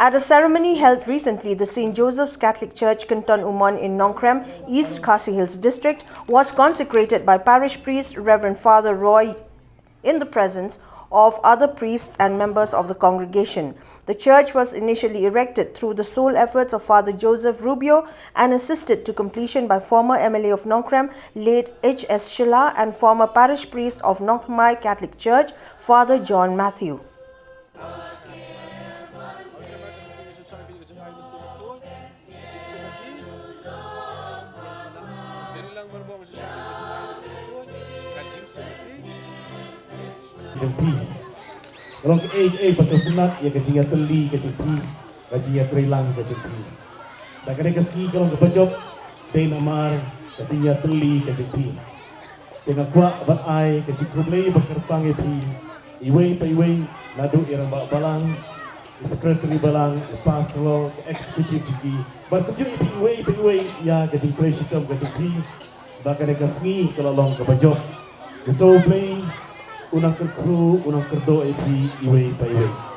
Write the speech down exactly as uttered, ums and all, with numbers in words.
At a ceremony held recently, the Saint Joseph's Catholic Church, Kynton Umon in Nongkrem, East Khasi Hills District, was consecrated by Parish Priest Reverend Father Roy in the presence of other priests and members of the congregation. The church was initially erected through the sole efforts of Father Joseph Rubio and assisted to completion by former M L A of Nongkrem, late H S Shylla, and former parish priest of Nongthymmai Catholic Church, Father John Matthew. Jong phi. Ka long kaei kaei ba sngewtynnat ïa ka jingïatylli ka jong phi, ka jingïatreilang ka jong phi. Da kane ka sngi ka long kaba jop, dei namar ka jingïatylli ka jong phi. Te nga kwah ban ai ka jingkhublei ba kyrpang ïa phi, iwei pa iwei, naduh i rangbah balang, i secretary balang, i pastor, ka executive jong ki, bad kumjuh ïa phi iwei pa iwei ïa ka jingtrei shitom ka jong phi. Ba kane ka sngi ka la long kaba jop. Uto U Blei un nang kyrkhu, un nang kyrdoh ïa phi iwei pa iwei.